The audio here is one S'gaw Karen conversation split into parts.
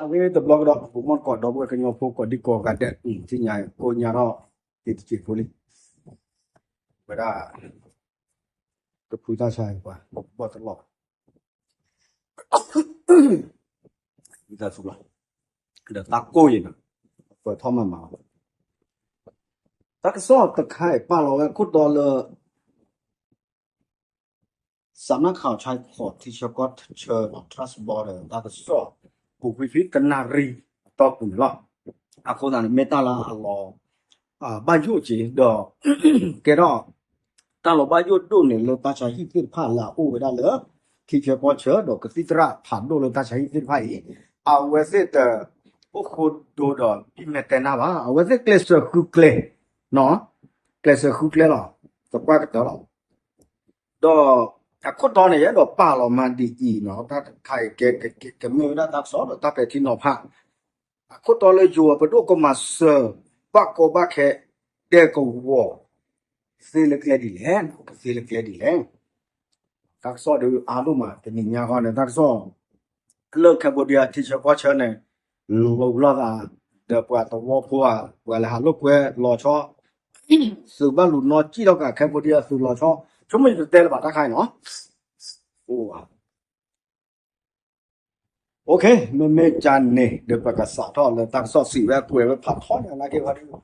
အဝဲတဘျီကဒီး ပမိၢ်ကီၢ်ဒီပုၢ်ဝဲၢ်ကညီဖိကိးဒံကိးဂၤဒဲး သ့ၣ်ညါကိးညါထီၣ် တံၤတစဲးဖိလံ ဝဲဒၣ် ကဖုတၢ်ဆါပှၤ ဘီၣ်တလီၢ် ဝံသးစူၤလီၤ ဒီးတၢ်ကိၢ်ယံၤနီၤ ပၢၤထီၣ်မးမးလီၤ တၢ်ကစီၣ်တခါအံၤပာ်လီၤဝဲခိၣ်တီလၢ စးနၢ်ခးခီၣ်ဆၢ ထံဆၢကီၢ်ဆၢ ထရၢၣ်ဘီဒီး တၢ်ကစီၣ် ပူၤကွံာ်ဖဲတနၣ်ရံၣ်အတီၢ်ပူၤန့ၣ်လီၤ. အဃိသတးန့ၣ် မ့ၢ်တၢ်လၢအလီၤ ဘၣ်ယိၣ်က့ၤဒီး ကဲထီၣ် တၢ်လီၤဘၣ်ယိၣ်ဒိၣ်န့ၣ် လၢတၢ်ဆါဟံၣ်သ့ၣ်တဖၣ်လၢအအိၣ်ဝဲဒၣ်လၢ ထံဆၢကီၢ်ဆၢ ဒီးကသံၣ်သရၣ်ဖးဒိၣ်လၢတၢ်ဆါဟံၣ်သ့ၣ်တဖၣ်အံၤ အဝဲသ့ၣ်တ အိၣ်ဃိဒိဒီး ဒ်မဲာ်တဲနၢ်ဘၣ် အဝဲသ့ၣ်ကျဲးစၢးဃုကျဲ ကျဲးစၢးဃုကျဲလီၤ သပှၢ်ကတၢၢ်လီၤ. ဒီးအခိၣ်တီန့ၣ် ယအဲၣ်ဒိးပာ်လီၤမးဒ်အံၤနီၤ တၢ်တခါအံၤ ကမ့ၢ်ဝဲဒၣ်တၢ်ကစီၣ် ဒီးတၢ်ပဲာ်ထံနီၤဖး အခိၣ်တီလၢယိၤပဒိၣ်ကမၤစၢၤ ဘၣ်ကီဘၣ်ခဲ ဒဲကဝီၤ သ့လၢကျဲဒ်လဲၣ်, ကသ့လၢကျဲဒ်လဲၣ်. တၢ်ကစီၣ်ဒုးအါဒိၣ်မး တနံၤညါဃီန့ၣ် တၢ်ကစီၣ် လၢ Cambodia ထံဆၢကီၢ်ဆၢန့ၣ် လီၤလိာ်သး ဒီးပှၤသဝီဖိဧါ ပှၤလဲၤဟးလိာ်ကွဲလီၤဆီ သုးဘၣ်လူၤနီၢ်ကံၣ်ထီၣ်ကး Cambodia သုးလီၤဆီ ဆိကမိၣ်ယတတဲလၢၤဘၣ်တၢ်ခါအံၤနီၤ အိၣ်ဘၣ် OK မ့မ့ၢ်ကန့ၣ် ဒီးပကစးထီၣ်လၢတၢ်ကစီၣ်စံးဝဲအကွဲးဝဲဖးထီန့ၣ် နာ်က့ဖးဒိၣ်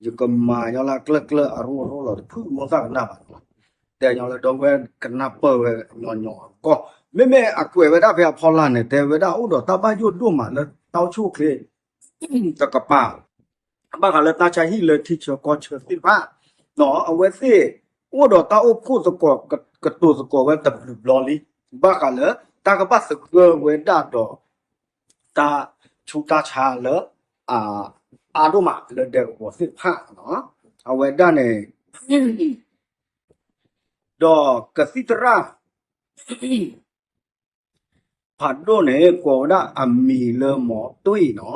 ယကမၤညီလၢကျၢၢ်ကျၢၢ်အရိၣ်အရိၣ်လီၤ တဖုမိၢ်သၣ်ကနၣ်ဘၣ်န့ၣ်လီၤ. တဲညီလၢဒီပုၢ်ဝဲၢ်ကနၢ်ပၢၢ်ဝဲညီညီအဂီၢ် မ့မ့ၢ်အကွဲးဝဲဒၣ်ဖဲအဖီလာ်န့ၣ် တဲဝဲဒၣ်အိၣ်ဒီးတၢ်ဘၣ်ယိၣ်ဒိၣ်မးလၢတၢ်အိၣ်ဆူၣ်အိၣ်ချ့ တကပၤ ဘၣ်ဃးလၢတၢ်ဆါဟံၣ်လၢထံဆၢကီၢ်ဆၢသ့ၣ်တဖၣ် အဝဲသ့ၣ် အိၣ်ဒီးတၢ်အိၣ်ဖှိၣ်သကိး ကတိၤသကိးဝဲတဘျုးဘျီလံ ဘၣ်ဃးလၢတၢ်ကဘၣ်သဂၢၢ်ဝဲဒၣ်ဒီး တၢ်ဆူးတၢ်ဆါလၢ အါဒိၣ်မးလၢဒဲကဝီၤသ့ၣ်တဖၣ် အဝဲဒၣ်န့ၣ် ဒီးကသံၣ်သရၣ် ဖးဒိၣ်န့ၣ် ကိးဝဲဒၣ်အမံၤလၢမီၤတွံၢ်နီၤ,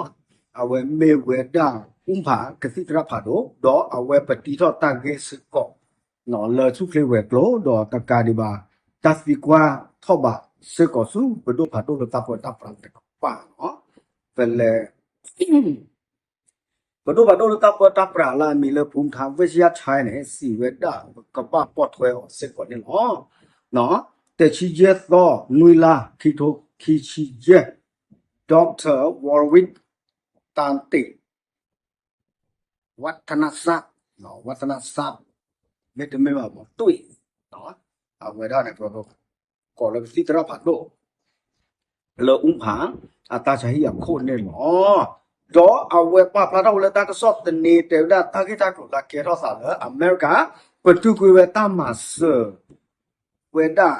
အဝဲမ့ၢ်ဝဲဒၣ် အူဖးကသံၣ်သရၣ်ဖးဒိၣ် ဒီးအဝဲပတံထီၣ်တၢ်ဂ့ၢ်စ့ၢ်ကီး လၢဆူၣ်ချ့ဝဲၤကျိၤ ဒီးတကးဒံးဘၣ် တၢ်သံကွၢ်ထီၣ်ဘးစ့ၢ်ကီးဆူ ပဒိၣ်ဖးဒိၣ်လၢတၢ်ပၢတၢ်ပြးတကပၤနီၤ, ပလဲၤ ပဒိၣ်ဖးဒိၣ်လၢတၢ်ပၢတၢ်ပြးလၢအမံၤလၢ ဖူထါ ဝ့ၣ်ယၢ်ဆဲန့ၣ် စံးဝဲဒၣ် ကဘၣ်ပိာ်ထွဲအီၤစ့ၢ်ကီးန့ၣ်လီၤ. တဆံယဲၢ်သီ နွံလါ ခံထိခံဆံယဲၢ် Doctor Warwick Tante ဝါသနစပ် ဝါသနစပ် မ့တမ့ၢ်ဘၣ် မီၤတွံၢ် အဝဲဒၣ်န့ၣ် ပကိးလၢကသံၣ်သရၣ်ဖးဒိၣ် လၢအူဖး အတၢ်ဆါဟံၣ်အခိၣ်န့ၣ်လီၤ. ဒီးအဝဲပာ်ဖျါထီၣ်ဝဲလၢတၢ်ကစီၣ်သန့ တဲဝဲဒၣ်တၢ်ဂ့ၢ်တၢ်ကျိၤလၢကဲထီၣ်သးလၢအမဲရကၤ ပတုာ်ကွံာ်ဝဲတၢ်မၤစၢၤ ဝဲဒၣ်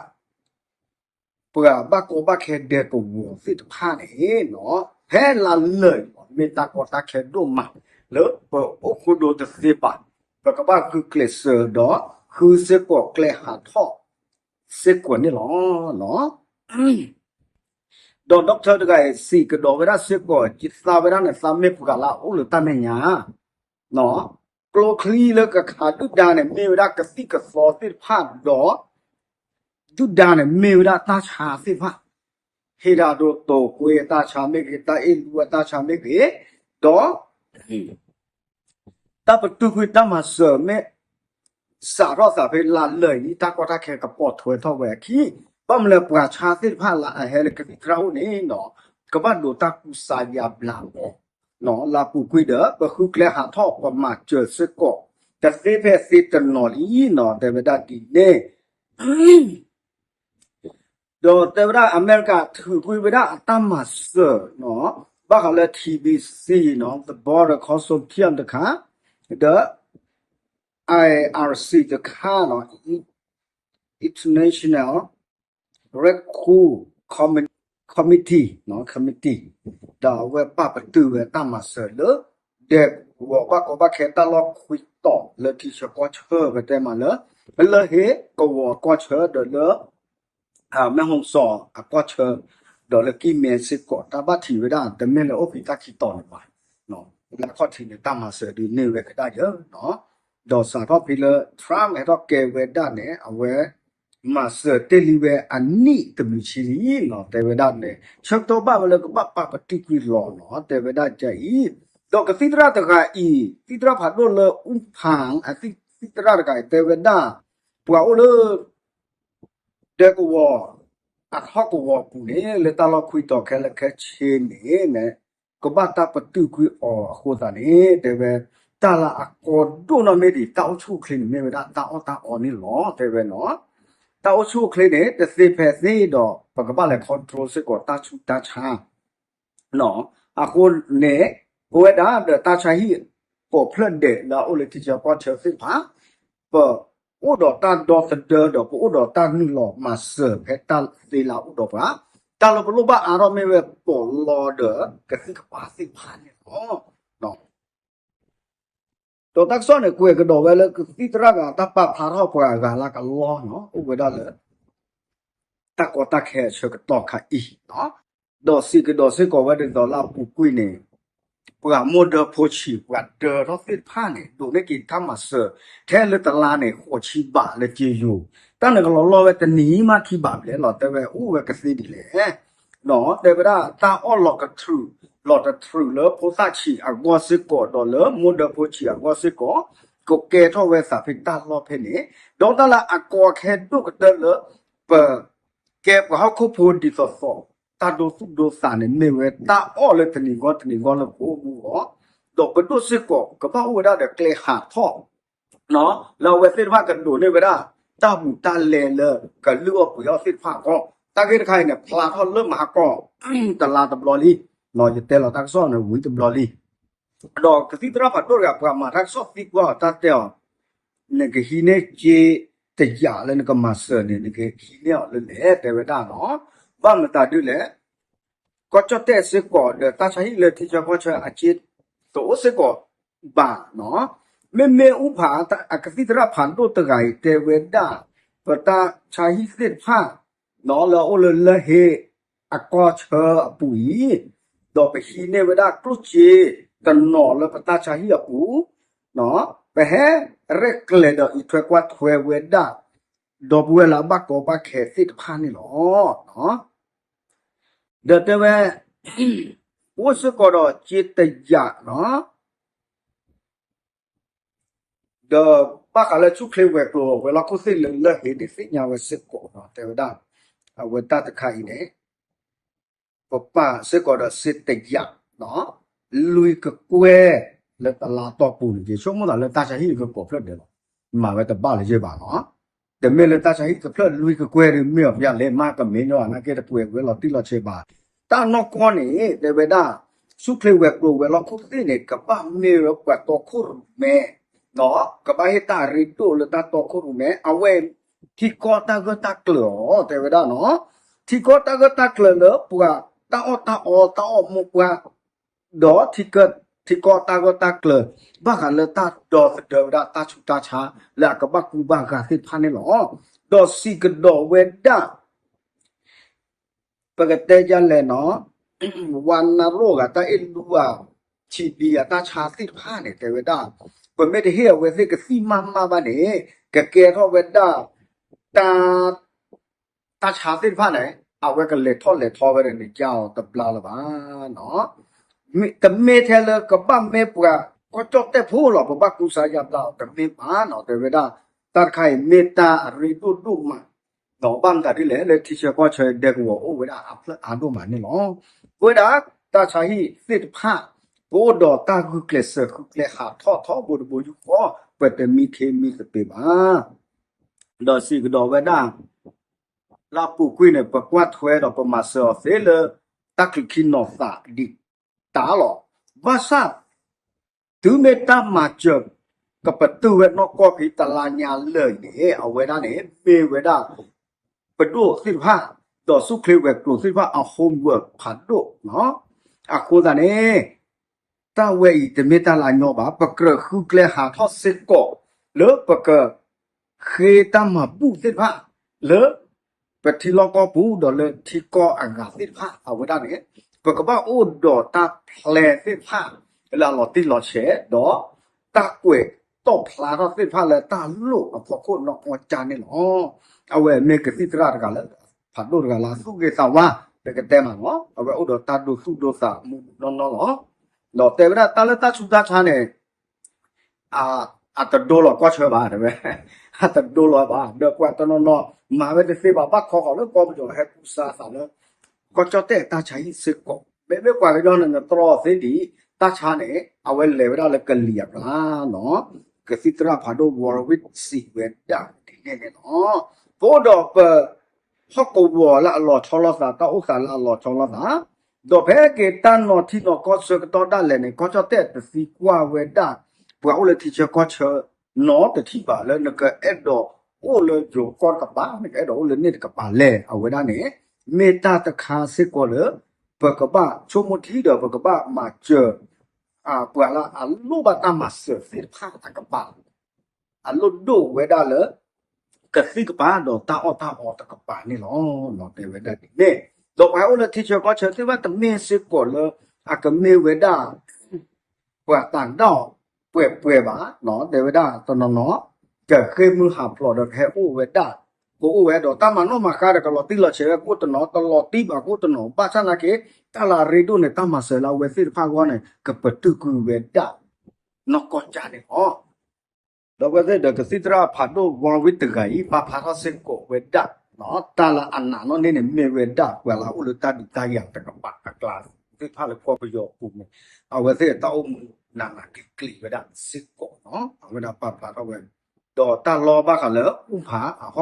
ပှၤဘၣ်ကီဘၣ်ခဲဒဲကဝီၤသ့ၣ်တဖၣ်န့ၣ် ဖဲလါလၢာ်အံၤ မ့ၢ်တၢ်ကီတၢ်ခဲဒိၣ်မး လၢပအိၣ်ဃူဒိတသ့ဘၣ် ပကဘၣ်ဃုကျဲးစၢးဒီး ဃုစ့ၢ်ကီးကျဲဟးထီၣ်စ့ၢ်ကီးန့ၣ်လီၤ. ဒီး doctor တဂၤအံၤ စံးကဒီးဝဲဒၣ်စ့ၢ်ကီး ယသးဝဲဒၣ်န့ၣ် သးမ့ၢ်ပှၤလၢအအိၣ်လၢတၢ်မဲာ်ညါ ကျိချံလၢကခးဒုၣ်ဒါန့ၣ် မ့ၢ်ဝဲဒၣ်ကသံၣ်ကသီသ့ၣ်တဖၣ်ဒီး ဒုၣ်ဒါန့ၣ် မ့ၢ်ဝဲဒၣ်တၢ်ဆါသ့ၣ်တဖၣ် ဟ့ၣ်ဒၣ်ဒိတိာ်ကွ့အတၢ်ဆါမ့ၢ်ဂ့ၤ, တၢ်အ့ၣ်လူအတၢ်ဆါမ့ၢ်ဂ့ၤ, ဒီး တၢ်ပတုာ်ကွံာ်တၢ်မၤစၢၤမ့ၢ် စးထီၣ်သးဖဲလါလၢာ်အံၤ တၢ်ကီတၢ်ခဲကပိာ်ထွဲထီၣ်ဝဲအခံ, ဘၣ်မနုၤလဲၣ် ပှၤဆါသ့ၣ်တဖၣ်လၢအဟဲလၢကသံၣ်သရၣ်အိၣ်န့ၣ်ဒီး ကဘၣ်ဒိးတၢ်ကူစါယါဘျါအီၤ, လၢအပူၤကွံာ်ဒီး ပဃုကျဲဟးထီၣ်ပမၤစၢၤစ့ၢ်ကီး တသ့ဖဲသ့တနီၤလံနီၤ တဲဝဲဒၣ်ဒ်န့ၣ် ဒီးတဲဝဲဒၣ်အမဲရကၤထုးကွံာ်ဝဲဒၣ်အတၢ်မၤစၢၤ ဘၣ်ဃးလၢ T B C နီၤ The Border Consortium တခါ ဒီး I R C တခါနီၤ International Red Cross Committee, Committee ဒီးအဝဲပာ်ပတုာ်ဝဲတၢ်မၤစၢၤလၢ ဒဲကဝီၤဘၣ်ကီဘၣ်ခဲတၢ်လီၢ်ခွံတီၤလၢထံဆၢကီၢ်ဆၢ ပတဲမးလၢ လၢဟ့ၣ်ကဝီၤကီၢ်ဆၢဒီးလၢ မဲၢ်ဟိၣ်စီၤအကီၢ်ဆၢ ဒီးလၢကံၢ်မဲစ့ၢ်ကီး တၢ်ဘၣ်ထံးဝဲဒၣ် တမ့ၢ်လၢအိၣ်ဖဲတၢ်ခံတီၤန့ၣ်ဘၣ်. လၢခီၣ်ထံးန့ၣ်တၢ်မၤစၢၤဒုးန့ၢ်ဝဲကဒၣ်ယဲၢ် ဒီးစးထီၣ်ဖဲလၢ Trump ဟဲထီၣ်ကဲဝဲဒၣ်န့ၣ် အဝဲ မၤစၢၤတ့ၢ်လံဝဲအနံၣ်တမံၤဆံလံနီၤ တဲဝဲဒၣ်န့ၣ် ဆၢကတီၢ်ဘၣ်ဝဲလၢကဘၣ်ပာ်ပတုာ်ကွံာ်လီၤနီၤ တဲဝဲဒၣ်ဒ်အံၤ, ဒီးကသံၣ်သရၣ်တဂၤအံၤ သံၣ်သရၣ်ဖးဒိၣ်လၢအူဖၣ် အသံၣ်သရၣ်တဂၤအံၤ တဲဝဲဒၣ် ပှၤအိၣ်လၢ ဒဲကဝီၤ အထီၣ်ကဝီၤအပူၤန့ၣ် လၢတၢ်လီၢ်ခွံတီၤခဲလၢာ်ခဲဆ့န့ၣ် ကဘၣ်တၢ်ပတုာ်ကွံာ်အီၤအဃိသတးန့ၣ် တဲဝဲ တၢ်လၢအကီဒိၣ်နီၢ်မ့ၢ်ဒံး တၢ်အိၣ်ဆူၣ်အိၣ်ချ့န့ၣ် မ့ၢ်ဝဲဒၣ်တၢ်အီၣ်တၢ်အီန့ၣ်လီၤ တဲဝဲနီၤ. တၢ်အိၣ်ဆူၣ်အိၣ်ချ့န့ၣ် တသ့ဖဲသ့ဒီး ပကဘၣ်လဲၤ control စ့ၢ်ကီးတၢ်ဆူးတၢ်ဆါ အဃိန့ၣ် ပဝဲဒၣ်ဒီးတၢ်ဆါဟံၣ်ကိးဖျၢၣ်ဒဲးလၢအအိၣ်လၢထံဆၢကီၢ်ဆၢသ့ၣ်တဖၣ် ပအိၣ်ဒီးတၢ်ဒီသဒၢဒီး ပအိၣ်ဒီးတၢ်နုာ်လီၤမၤစၢၤဖဲတၢ်သ့လၢအအိၣ်ဒီးပှၤ, တၢ်လၢပလိၣ်ဘၣ်အါထီၣ်မ့ၢ်ဝဲ ပီးလီဒီးကသံၣ်ကပၤသ့ၣ်တဖၣ်န့ၣ်လီၤ. ဒီးတၢ်ကစီၣ်န့ၣ် ကွဲးကဒီးဝဲလၢကသံၣ်သရၣ်ဂၤ တၢ်ပာ်ဖျါထီၣ်ပှၤဂၤလၢကလီနီၤ အိၣ်ဝဲဒၣ်လၢ တၢ်ကီတၢ်ခဲအဆၢကတီၢ်ခါအံၤ, ဒီးစံးကဒီးစ့ၢ်ကီးဝဲဒ်သိးလၢအပူၤကွံာ်န့ၣ် ပှၤမိၢ်ဒၢဖိဆံး ပှၤဒၢထီၣ်သ့ၣ်တဖၣ်န့ၣ် ဒိးန့ၢ်က့ၤတၢ်မၤစၢၤ ထဲလၢတလါန့ၣ် ဃိးဆံဘးလၢက့ယိၤ, တၢ်န့ၣ်ကလီၤလီၢ်ဝဲတနံၤမးခံဘးဘျဲၣ်လီၤ တဲဝဲအိၣ်ဝဲကသ့ဒ်လဲၣ် ဒီးတဲဝဲဒၣ် တၢ်အီၣ်လီၤကထြုး လီၤတထြုးလၢဖိသၣ်ဆံးအဂီၢ်စ့ၢ်ကီး ဒီးလၢမိၢ်ဒၢဖိဆံးအဂီၢ်စ့ၢ်ကီး ကကဲထီၣ်ဝဲသးဖဲတၢ်လီၢ်ဖဲန့ၣ်, ဒီးတၢ်လၢအကီအခဲဒိၣ်ကတၢၢ်လၢ ပကဲပှၤဟီၣ်ခိၣ်ဖိဒ်သိးသိး တၢ်ဒိသူၣ်ဒိသးန့ၣ် မ့ၢ်ဝဲတၢ်အီၣ်လၢတနံၤဂီၢ်တနံၤဂီၢ်လၢပအိၣ်မူအီၤ, ဒီးပဒိၣ်စ့ၢ်ကီး ကဘၣ်အိၣ်ဝဲဒၣ်ဒီးကျဲဟးထီၣ် လၢအဝဲသ့ၣ်တဖၣ်ကဒိးန့ၢ်ဝဲဒၣ် တၢ်ဘူးတၢ်လဲလၢကလုၢ်အီၣ်ပှ့ၤအီၣ်သ့ၣ်တဖၣ်အဂီၢ်, တၢ်ဂ့ၢ်တခါအံၤန့ၣ် ဖျါထီၣ်လၢမဟါကီၢ် တလါတဘျီလံ, ယတဲလီၤတၢ်ကစီၣ်န့ၣ် ဝံၤတဘျီလံ, ဒီးကသံၣ်သရၣ်ဖးဒိၣ်တဂၤ ပှၤမၤတၢ်ကစီၣ်သံကွၢ်အီၤတၢ်တဲအီၤ, နကဟံးန့ၢ်က့တယာ်လၢနကမၤစၢၤန့ၣ် နကဟံးန့ၢ်အီၤလၢလဲၣ် တဲဝဲဒၣ်နီၤ, ဘၣ်မတၤဒ်လဲၣ် ကီၢ်ကၠီၣ်တဲၣ်စ့ၢ်ကီးဒီးတၢ်ဆါဟံၣ်လၢထံဆၢကီၢ်ဆၢအက့ တအိၣ်စ့ၢ်ကီးဘၣ်နီၤ, မ့မ့ၢ်အူဖၣ် အကသံၣ်သရၣ်ဖးဒိၣ်တဂၤအံၤ တဲဝဲဒၣ် ပတၢ်ဆါဟံၣ်သ့ၣ်တဖၣ် လၢအအိၣ်လၢလၢၢ်ဟ့အကီၢ်ဆၢအပူၤအံၤ, ဒီးပဟံးန့ၢ်ဝဲဒၣ်ကျိၣ်စ့တနီၤလၢပတၢ်ဆါဟံၣ်အပူၤ, ပဟဲရဲၣ်ကျဲၤဒီးအံးထွဲကွၢ်ထွဲဝဲဒၣ် ဒီပုၢ်ဝဲၢ်လၢအဘၣ်ကီဘၣ်ခဲသ့ၣ်တဖၣ်န့ၣ်လီၤ. ဒီးတဲဝဲ အိၣ်စ့ၢ်ကီးဒီးက့တယာ်နီၤ ဒီးဘၣ်ဃးလၢဆူၣ်ချ့ဝဲၤကျိၤဝဲၤလီၢ်ခိၣ်သ့ၣ်လၢလၢၢ်ဟ့န့ၣ် သ့ၣ်ညါဝဲစ့ၢ်ကီးနီၤ တဲဝဲဒၣ် အဝဲတၢ်တခါအံၤန့ၣ် ပပာ်စ့ၢ်ကီးဒီးစ့တယာ် လွံၢ်ကကွဲၢ် လၢတလါတီၢ်ပူၤန့ၣ် ယဆိကမိၣ်သးလၢတၢ်ဆါဟံၣ်ကကိးဖျၢၣ်ဒဲးလီၤ. မၤဝဲတဘၣ်လၢၤဘၣ်နီၤ. တမ့ၢ်လၢတၢ်ဆါဟံၣ်တဖျၢၣ်လွံၢ်ကကွဲၢ်ဒီး မ့ၢ်အီၤဖဲလဲၣ် မ့ၢ်ကမ့ၢ်ညီအနာ်က့တပှဲၤဝဲလီၤတံၢ်လီၤဆဲးဘၣ်. တၢ်နီၢ်ကီၢ်န့ၣ် တဲဝဲဒၣ် ဆူၣ်ချ့ဝဲၤကျိၤဝဲၤလီၢ်ခိၣ်သ့ၣ်န့ၣ် ကဘၣ်မ့ၢ်ဝဲပှၤတီခိၣ်ရိၣ်မဲ ကဘၣ်ဟ့ၣ်တၢ်အရ့ဒိၣ်လၢတၢ်တီခိၣ်ရိၣ်မဲ အဝဲ ထံကီၢ်တၢ်ဂၢၢ်တၢ်ကျၢၤအီၤ တဲဝဲဒၣ်နီၤ. ထံကီၢ်တၢ်ဂၢၢ်တၢ်ကျၢၤလၢပှၤတၢ်အီၣ်တၢ်အီတၢ်အီၣ်မိၢ်ပှၢ် ဒီးထံကီၢ်တၢ်ဂၢၢ်တၢ်ကျၢၤ ဘၣ်ဃးလၢတၢ်ဒီသဒၢဝဲဒၣ်တၢ်ဆူးတၢ်ဆါ လၢအကဘၣ်ကူဘၣ်ဂာ်သ့ၣ်တဖၣ်န့ၣ်လီၤ. ဒီးစံးကဒီးဝဲဒၣ် ပကတဲဒ်လဲၣ်နီၤ ဝါနရိၣ်ဂၤတၢ်အ့ၣ်လူအီၤ ထံဘံအတၢ်ဆါသ့ၣ်တဖၣ်န့ၣ် တဲဝဲဒၣ် ပမ့ၢ်တဟ့ၣ်အဝဲသ့ၣ်ကသံၣ်မးမးဘၣ်န့ၣ် ကကဲထီၣ်ဝဲဒၣ် တၢ် တၢ်ဆါသ့ၣ်တဖၣ်န့ၣ် အဝဲကလဲၤထီၣ်လဲၤထီဝဲဒၣ်န့ၣ်ကအိၣ်တဘျါလၢၤဘၣ်နီၤ. တမ့ၢ်ထဲလၢကဘၣ်မ့ၢ်ပှၤကီၢ်ကၠီၣ်တဲၣ်ဖိလီၤ ပဘၣ်ကူစါယါဘျါအီၤတမ့ၢ်ဘၣ်နီၤ တဲဝဲဒၣ် တၢ်တခါအံၤမ့ၢ်တၢ်အရ့ဒိၣ်ဒိၣ်မး ဒီးဘၣ်မတၤဒ်လဲၣ် လၢထံဆၢကီၢ်ဆၢဒဲကဝီၤအိၣ်ဝဲဒၣ်အဖျၢၣ်အါဒိၣ်မးန့ၣ်လီၤ. ပဝဲဒၣ်တၢ်ဆါဟံၣ်သ့ၣ်တဖၣ် ပအိၣ်ဒီးတၢ်ဂုာ်ကျဲးစၢးဃုကျဲးဟးထီၣ်ထီဘိတဘိယူၢ်ဃီ ပတမံခ့မံသပ့ၤဘၣ်. ဒီးစံးကဒီးဝဲဒၣ် လၢအပူၤကွံာ်န့ၣ် ပကွၢ်ထွဲဒီးပမၤစၢၤအီၤသ့လၢ တၢ်ချုးခံနီၤသးဒံးတၢ်လီၤ. ဘၣ်ဆၣ် တုၤမ့ၢ်တၢ်မၤစၢၤ ကပတုာ်ဝဲနီၢ်ကီၢ်ဖဲတလါညါလၢာ်အံၤန့ၣ် အဝဲဒၣ်န့ၣ် မ့ၢ်ဝဲဒၣ် ပဒိၣ်သ့ၣ်တဖၣ် ဒီးဆူၣ်ချ့ဝဲၤကျိၤသ့ၣ်တဖၣ်အ homework ဖးဒိၣ်နီၤ. အဃိသတးန့ၣ် တၢ်ဝဲအံၤတမ့ၢ်တၢ်လၢအညီဘၣ်. ပကြၢးဃုကျဲဟးထီၣ်စ့ၢ်ကီး လၢပက ဃ့တၢ်မၤဘူၣ်သ့ၣ်တဖၣ် လၢ ပထံလီၢ်ကီၢ်ပူၤ ဒီးလၢထံကီၢ်အဂၤသ့ၣ်တဖၣ် အဝဲဒၣ်န့ၣ် ပကဘၣ်အိၣ်ဒီးတၢ်ဖျဲးသ့ၣ်တဖၣ် လၢအလီၤတံၢ်လီၤဆဲး ဒီးတၢ်ကွဲး အဝဲတီၣ်ဖျါထီၣ်သ့ၣ်တဖၣ်လၢတၢ်လိၣ်အဖီခိၣ်နီၢ်ကီၢ်ကၢ်န့ၣ်လီၤ. အဝဲမ့ၢ်ကသံၣ်သရၣ်တဂၤလၢ ဖးဒိၣ်တဂၤလၢအသူၣ်ဂ့ၤသးဝါ ပကတဲမးနီၤ အဝဲအိၣ်ဒီးတၢ်ဒိသူၣ်ဒိသးမုာ်မုာ်နီၢ်နီၢ်လီၤ. ဒီးတဲဝဲဒၣ်တၢ်လၢတၢ်ဆူးတၢ်ဆါန့ၣ် အတဒိလီၤကီၢ်ဆၢဘၣ် တဲဝဲ, အတဒိလီၤဘၣ် ဒီးပှၤတနီၤနီၤ မၤဝဲတသ့ဘၣ် ဘၣ်ခီဃီၤလၢကီၢ်ပယီၤဟဲကူစါအသးလၢ ကီၢ်ကၠီၣ်တဲၣ်တၢ်ဆါဟံၣ်စ့ၢ်ကီး မ့မ့ၢ်ပှၤကညီန့ၣ် နတြီသ့ဒံး တၢ်ဆါန့ၣ် အဝဲလဲၤဝဲဒၣ်လၢကလံၤအကျါနီၤ ကသံၣ်သရၣ်ဖးဒိၣ် Warwick စံးဝဲဒၣ်ဒ်န့ၣ်န့ၣ်လီၤ. ပအိၣ်ဒီးပ ဟီၣ်ကဝီၤလၢအလီၤဆီလိာ်သး တၢ်အိၣ်သးလၢအလီၤဆီလိာ်သး ဒီးဖဲက့ၤတၢ်နီၤထံနီၤကီၢ်ဆၢကတီၢ်ဒၣ်လဲာ်န့ၣ် ကီၢ်ကၠီၣ်တဲၣ်တသံကွၢ်ဝဲဒၣ် ပှၤအိၣ်လၢထံဆၢကီၢ်ဆၢ နီတထံၣ်ဘၣ်လၢနကအဲၣ်ဒိးအိၣ်လၢယိၤကီၢ်တကပၤ နကအဲၣ်ဒိးအိၣ်လၢန့ၣ်တကပၤလဲၣ် အဝဲဒၣ်န့ၣ် မ့ၢ်တၢ်တခါစ့ၢ်ကီးလၢ ပကဘၣ်ဆိကမိၣ်ထံဒီးပကဘၣ်မၤစၢၤ ပှၤလၢအလိၣ်ဘၣ်တၢ်မၤစၢၤသ့ၣ်တဖၣ်အကပၤ အလိၣ်ဒိၣ်ဝဲဒၣ်လၢ ကသံၣ်ကပၤဒီးတၢ်အီၣ်တၢ်အီတကပၤန့ၣ်လီၤ. တဲဝဲဒၣ်ဒ်န့ၣ် ဒီးပှၤအိၣ်လၢထံဆၢကီၢ်ဆၢသ့ၣ်တဖၣ်တမ့ၢ်စ့ၢ်ကီးလၢ အကမ့ၢ်ဝဲဒၣ် ပှၤတၢ်ဒၣ်ပှဲၤပှဲၤဘၣ် တဲဝဲဒၣ်တနီၤနီၤ ကဃ့ၢ်မုၢ်ဟးဖျိးဒီးကဟဲအိၣ်ဝဲဒၣ် ကအိၣ်ဝဲဒီးတၢ်မၤနီၣ်မၤဃါဒီးကလီၤတံၢ်လီၤဆဲးဝဲကအိၣ်တနီၤ တလီၤတံၢ်ဘၣ်ကအိၣ်တနီၤ ဘၣ်ဆၣ်သနာ်က့ တၢ်လၢအရ့ဒိၣ်န့ၣ် တၢ်မၤစၢၤလၢအဝဲသ့ၣ်တဖၣ်အဂီၢ်န့ၣ် ကပတုာ်ကွံာ်ဝဲဒၣ် နီၢ်ကီၢ်ကၢ်န့ၣ်လီၤ. ဒီးအဝဲသ့ၣ်ဒီးကသံၣ်သရၣ်ဖးဒိၣ် Warwick တဂၤအံၤ ပာ်ဖျါထီၣ်စ့ၢ်ကီးဝဲဒၣ် တၢ်လၢအနာ်နီၣ်န့ၣ်န့ၣ် မ့ၢ်ဝဲဒၣ်ပှၤလၢအအိၣ်လၢတၢ်ဒုးတၢ်ယၤတကပၤအကျါ သ့ၣ်တဖၣ်လၢကီၢ်ပယီၤအပူၤန့ၣ် အဝဲသ့ၣ်တၢ်အိၣ်မူနးနးကျံၤကျံၤဝဲဒၣ်စ့ၢ်ကီးနီၤ အဝဲဒၣ်ပာ်ဖျါထီၣ်ဝဲ ဒီးတၢ်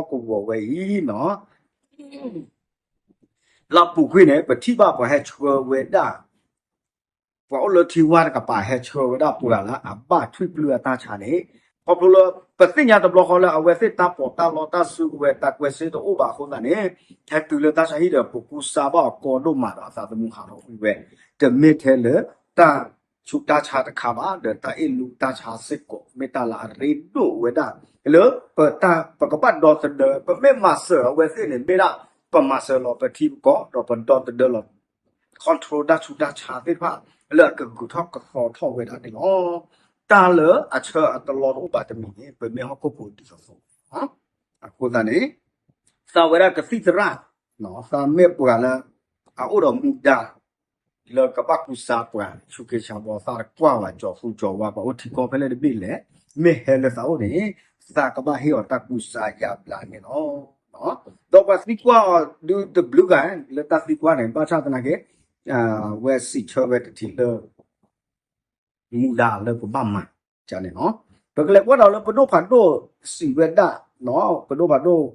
လီၢ်ဘၣ်ဃးလၢအိၣ်ဖးအဟီၣ်ကဝီၤဝဲအံၤနီၤ လၢအပူၤကွံာ်န့ၣ် ပထံၣ်ဘၣ်ပှၤဟဲဆှၢဝဲဒၣ် ပှၤအိၣ်လၢထံဝါတကပၤဟဲဆှၢဝဲဒၣ်ပှၤလၢအဘၣ်ထွံၣ်ပျုၢ်အတၢ်ဆါန့ၣ် ခီဖျိလၢ ပသ့ၣ်ညါတဘျီဃီလၢအဝဲသ့ၣ်တၢ်ပီးတၢ်လီတၢ်စုကဝဲၤတၢ်ကွဲးစ့တအိၣ်ဘၣ်အဃိသတးန့ၣ် ဟဲတုၤလၢတၢ်ဆါဟံၣ်ဒီး ပကူစါဘၣ်အီၤကီဒိၣ်မးဒီးအသးသမူဟးထီၣ်ကွံာ်ဝဲ တမ့ၢ်ထဲလၢတၢ်ဆူးတၢ်ဆါတခါဘၣ် ဒီးတၢ်အ့ၣ်လူတၢ်ဆါစ့ၢ်ကီး မ့ၢ်တၢ်လၢအရ့ဒိၣ်ဝဲဒၣ် လၢပတၢ် ပကဘၣ်ဒီသဒၢ ပမ့ၢ်မၤစၢၤအဝဲသ့ၣ်န့ၣ် မ့ၢ်ဒၣ် ပမၤစၢၤလီၤပထံပကီၢ် ဒီးပဒီသဒၢလီၤ control တၢ်ဆူးတၢ်ဆါသ့ၣ်တဖၣ် လၢအကဂုၤထီၣ်ကသီထီၣ်ဝဲဒၣ်န့ၣ်လီၤ. တၢ်လၢအဆၢအတလီတအိၣ်ဘၣ်တမံၤန့ၣ် ပမ့ၢ်ဟီၣ်ခိၣ်ဖိဒ်သိးသိး အဃိသတးန့ၣ် သးဝဲဒၣ်ကသံၣ်သရၣ် သးမ့ၢ်ပှၤလၢ အအိၣ်ဒီးမူဒါ လၢကဘၣ်ကူစါပှၤ ဆူးက့ဆါဘီ သးတကွၢ်ဘၣ် ကၠီၤသူကၠီၤဝါ ပှၤအိၣ်ထံကီၢ်ဖဲလဲၣ်တဘ့ၣ်လဲၣ် မ့ၢ်ဟဲလၢသးအိၣ်န့ၣ် သးကဘၣ်ဟ့ၣ်အီၤတၢ်ကူစါယါဘျါန့ၣ်လီၤ. ဒီးပှၤသံကွၢ်အီၤဒုးတဘျုးဂၤ လၢတၢ်သံကွၢ်န့ၣ် ဘၣ်ဆၣ်သနာ်က့ ဝဲစံးဆၢဝဲတထံၣ်လၢ မူဒါလၢပဘၣ်မၤန့ၣ်လီၤ. ပကလဲၤကွၢ်ဒီးလၢပဒိၣ်ဖးဒိၣ်စံးဝဲဒၣ် ပဒိၣ်ဖးဒိၣ်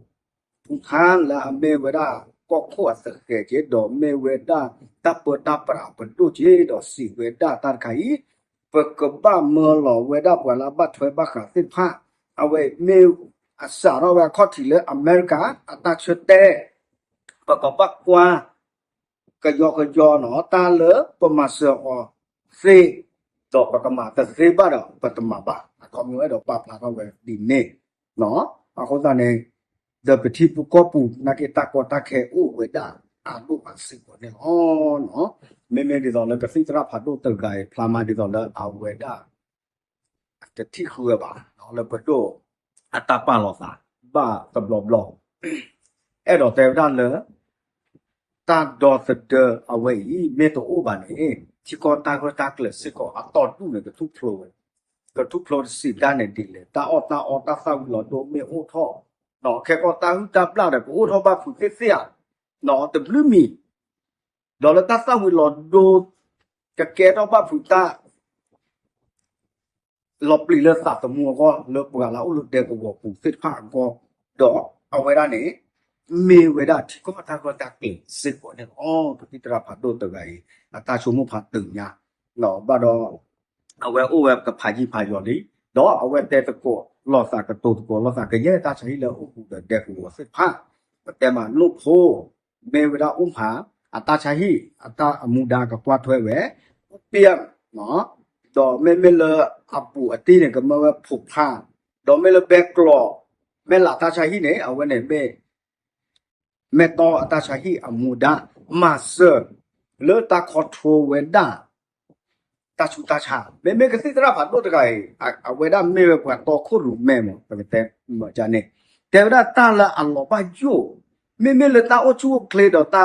ဖူထါလၢအမ့ၢ်ဝဲဒၣ်ကီၢ်ခိၣ်အသဃဲးက့ ဒီးမ့ၢ်ဝဲဒၣ်တၢ်ပၢတၢ်ပြးပဒိၣ်က့ ဒီးစံးဝဲဒၣ်တၢ်တခါအံၤ ပကဘၣ်မၢလီၤဝဲဒၣ်ပှၤလၢအဘၣ်ထွဲဘၣ်ဃးသ့ၣ်တဖၣ် အဝဲမ့ၢ်အစးထီၣ်ဝဲအခီၣ်ထံးလၢအမဲရကၤ အတၢ်ဆၢတဲာ် ပကဘၣ်ကွၢ် ကယီကယီနီၤ တၢ်လၢပမၤစၢၤအီၤသ့ ဒီးပကမၤတသ့ဘၣ်ဒီး ပတမၤဘၣ် အခီပညီအဲၣ်ဒိးပာ်ဖျါထီၣ်ဝဲဒ်န့ၣ် အဃိသတးန့ၣ် ဒီးပထံပကီၢ်ပူၤ နာ်က့တၢ်ကီတၢ်ခဲအိၣ်ဝဲဒၣ်အဒိၣ်အဆံးကိာ်န့ၣ်လီၤ. မ့မ့ၢ်ဒ်သိးလၢကသံၣ်သရၣ်ဖးဒိၣ်တဂၤအံၤ ဖျါမးဒ်သိးလၢအဝဲဒၣ် တထံၣ်ဃုဝဲဘၣ် လၢပဒိၣ်အတၢ်ပာ်လီၤသး ဘၣ်တဘျီဘျီ အဲၣ်ဒိးတဲဝဲဒၣ်လၢ တၢ်ဒီသဒၢအဝဲအံၤ မ့ၢ်တအိၣ်ဘၣ်န့ၣ် ထံကီၢ်တၢ်ဂၢၢ်တၢ်ကျၢၤစ့ၢ်ကီးအတီၢ်ဒူၣ်န့ၣ် ကထူၣ်ဖျိဝဲ ကထူၣ်ဖျိတစံးဒၣ်န့ၣ်ဒ်လဲၣ် တၢ်အီၣ်တၢ်အီတၢ်သၣ်ဝံၤလီၤဒိမ့ၢ်အိၣ်ထီၣ် ခဲကီၢ်တၢ်ဟုၣ်တၢ်ဘျၣ်ဒီး ကအိၣ်ထီၣ်ဘၣ်ဖုးသ့ၣ်သ့ၣ်ဧါ တဘျုးမံၤ ဒီးလၢတၢ်သၣ်ဝံၤလီၤဒိ ကကဲထီၣ်ဘၣ်ဖုးတၢ် လီၤပျံၤလၢသးသမူအဂီၢ် လၢပှၤလၢအအိၣ်လၢဒဲကဝီၤပူၤသ့ၣ်တဖၣ်အဂီၢ် ဒီးအဝဲဒၣ်န့ၣ် မ့ၢ်ဝဲဒၣ်ထံကီၢ်တၢ်ဂၢၢ်တၢ်ကျၢၤစ့ၢ်ကီးန့ၣ်လီၤ. ကသံၣ်သရၣ်ဖးဒိၣ်တဂၤအံၤ အတၢ်ဆိကမိၣ်ဖးတုၤညါ ဘၣ်ဒီး အဝဲအိၣ်ဝဲကဖးယံာ်ဖးယီၤလံ ဒီးအဝဲတဲသကိးလိာ်သးကတိၤသကိးလိာ်သးကယဲၢ်တၢ်ဆါဟံၣ်လၢအိၣ်ဘူးဒီးဒဲကဝီၤသ့ၣ်တဖၣ် ပတဲမးနိၣ်ဖိ မ့ၢ်ဝဲဒၣ်အိၣ်ဖး အတၢ်ဆါဟံၣ် အတၢ်အမူဒါကကွၢ်ထွဲဝဲ ပၠၣ် ဒီးမ့မ့ၢ်လၢအပူၤအတံၢ်န့ၣ် ကမၢဝဲဖိးဖး ဒီးမ့ၢ်လၢဘဲကျီး မဲၢ်လးတၢ်ဆါဟံၣ်န့ၣ် အဝဲန့ၣ်မ့ၢ် မဲၢ်တီအတၢ်ဆါဟံၣ်အမူဒါ မၤစၢၤ လၢတၢ် control ဝဲဒၣ် တၢ်ဆူးတၢ်ဆါ, မ့မ့ၢ်ကသံၣ်သရၣ်ဖးဒိၣ်တဂၤအံၤ အဝဲဒၣ်မ့ၢ်ဝဲပှၤတီခိၣ်ရိၣ်မဲမး ပကတဲမ့ၢ်န့ၣ်, တဲဝဲဒၣ်တၢ်လၢအလီၤဘၣ်ယိၣ်, မ့မ့ၢ်လၢတၢ်အိၣ်ဆူၣ်အိၣ်ချ့ဒီးတၢ်ဒီ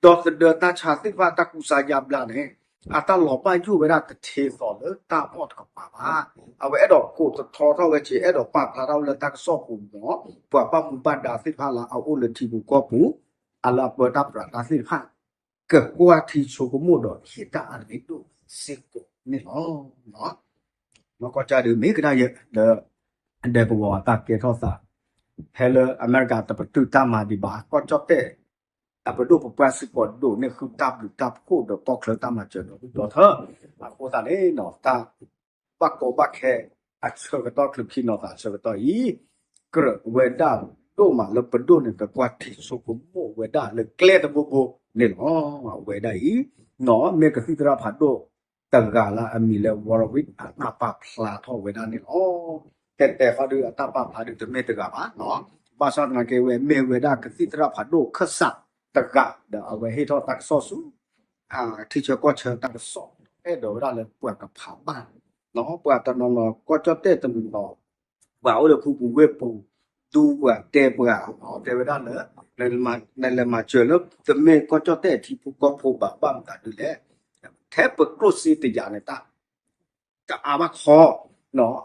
သဒၢတၢ်ဆါသ့ၣ်တဖၣ် တၢ်ကူစါယါဘျါန့ၣ် အတၢ်လီၤဘၣ်ယိၣ်ဝဲဒၣ်တထံၣ်သိးလၢတၢ်အီၣ်တကပၤဘၣ်. အဝဲအဲၣ်ဒိးကိးသထီထီၣ်ဝဲဆ့ အဲၣ်ဒိးပာ်ဖျါထီၣ်ဝဲလၢတၢ်ကစီၣ်ပူၤဒီး ပှၤဘၣ်မူဘၣ်ဒါသ့ၣ်တဖၣ်လၢအအိၣ်လၢထံပူၤကီၢ်ပူၤ အလၢအပၢတၢ်ပြးတၢ်သ့ၣ်တဖၣ် ကကွၢ်ထံဆိကမိၣ်ဒီးဟ့ၣ်တၢ်အရ့ဒိၣ်စ့ၢ်ကီးန့ၣ်လီၤ. နီၢ်ကီၢ်ကၢ်ဒုးမ့ၢ်ကဒါယဲလၢ ဒဲကဝီၤအတၢ်ကဲထီၣ်သး ဖဲလၢအမဲရကၤတပတုာ်တၢ်မၤဒံးဘၣ် ကီၢ်ကၠီၣ်တဲၣ် အပဒိၣ်ပပှၢ်စ့ၢ်ကီးဒိးန့ၢ်ဃုာ်တၢ်ဘျုးတၢ်ဖှိၣ်ဒီးကီၢ်ချၢတၢ်မၤစၢၤဒီးဒုၣ်ဒီထၢ အဃိသတးန့ၣ် တၢ်ဘၣ်ကီဘၣ်ခဲ အဆၢကတီၢ်ချၢခံနီၤသးအဆၢကတီၢ်အံၤ ကြၢးဝဲဒၣ်ဒိၣ်မးလၢပဒိၣ်န့ၣ် ကကွၢ်ထံဆိကမိၣ်ဝဲဒၣ်လၢကျဲတဘိဘိန့ၣ်လီၤ. အဝဲဒၣ်အံၤ မ့ၢ်ကသံၣ်သရၣ်ဖးဒိၣ်တဂၤလၢအမံၤလၢ Warwick အတၢ်ပာ်ဖျါထီၣ်ဝဲဒၣ်န့ၣ်လီၤ. တဲတဲဃီဒီးအတၢ်ပာ်ဖျါဒုးတမ့ၢ်တဂၤဘၣ်, ဘၣ်ဆၣ်သနာ်က့ဝဲ မ့ၢ်ဝဲဒၣ်ကသံၣ်သရၣ်ဖးဒိၣ်ခၢၣ်စးတဂၤဒီး အဝဲဟ့ၣ်ထီၣ်တၢ်ကစီၣ်ဆူ ထံဆၢကီၢ်ဆၢတၢ်ကစီၣ် အဲၣ်ဒိးဝဲဒၣ်လၢပှၤကဖးဘၣ်, ပှၤတနီၤနီၤ ကီၢ်ကၠီၣ်တဲၣ်တနီၤနီၤ ပှၤအိၣ်လၢဖုပူၤဝ့ၢ်ပူၤ ဒူပှၤတဲပှၤ တဲဝဲဒၣ်လၢ နလဲၤမၤစၢၤလၢတမ့ၢ်ကီၢ်ကၠီၣ်တဲၣ်ထံဖိကီၢ်ဖိဘၣ် ဘၣ်မတၤဒုလဲၣ်, ထဲပကျိၣ်စ့တယာ်န့ၣ် တၢ် တအါဘၣ်ခီ,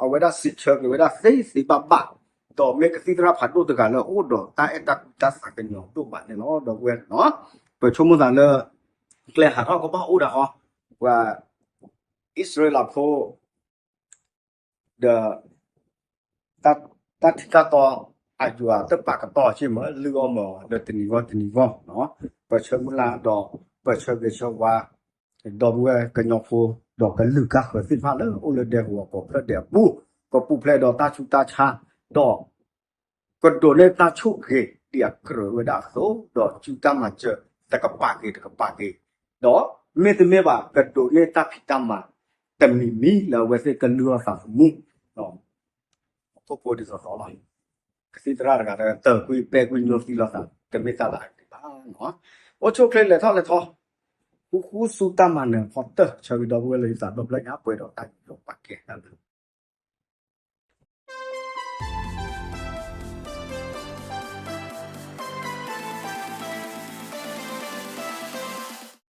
အဝဲဒၣ်စံးဆၢက့ၤဝဲဒၣ်သ့သ့ဘၣ်ဘၣ်, ဒီးမ့ၢ်ကသံၣ်သရၣ်ဖးဒိၣ်တဂၤလၢအအိၣ်ဒီးတၢ်အဲၣ်တၢ်ကွံတၢ်သးကညီၤဒိၣ်မးန့ၣ်လီၤ. ဒီပုၢ်ဝဲၢ်နီၤ ပဆိကမိၣ်သးလၢ ကျဲဟးထီၣ်ကဘၣ်အိၣ်ဒၣ်ဃီ, ပှၤအံၣ်စရ့လးဖိ ဒီး တၢ်ထံတၢ်တီ အယွၤတပာ်ကတီၢ်ဆ့မး လုၢ်အီၣ်မးလၢတနံၤဂီၢ်တနံၤဂီၢ်, ပဆၢမုၢ်လၢ်ဒီး ပဆၢဂ့ၤဆၢဝါ ဒီပုၢ်ဝဲၢ်ကညီဖိ ဒီးကလုာ်ကါဃၢၤသ့ၣ်တဖၣ်လၢအိၣ်လၢဒဲကဝီၤကိးဖျၢၣ်ဒဲးအပူၤ, ကပူၤဖျဲးဒီးတၢ်ဆူးတၢ်ဆါ, ဒီး ကဒိးန့ၢ်တၢ်ဆိၣ်ဂ့ၤဒ်အကြၢးဝဲဒၣ်အသိး, ဒီးစုတၢ်မၤစၢၤတကပၤက့ၤတကပၤက့ၤ, ဒီးမ့တမ့ၢ်ဘၣ် ကဒိးန့ၢ်တၢ်ဖံးတၢ်မၤတမံၤမံၤလၢအဝဲသ့ၣ်ကလုၢ်အီၣ်သးသမူ, အခိၣ်ဖိဒ်သိးသိးလီၤ. ကသံၣ်သရၣ်တဂၤဒီး တၢၢ်ကွံပဲကွံညိသံလိာ်သး တမ့ၢ်တၢ်လၢအဂ့ၤဘၣ်. အိၣ်ဆူၣ်အိၣ်ချ့လဲၤထီၣ်လဲၤထီ ဃူဃူဆူတၢ်မၤနၢၤဖီတၢၢ် ဆၢဂ့ၤဒီပုၢ်ဝဲၢ်လၢယသးဒီဖျၢၣ်ညါ ပှဲၤဒီးတၢ်ယူးယီၣ်ပာ်ကဲတၢ်လၢ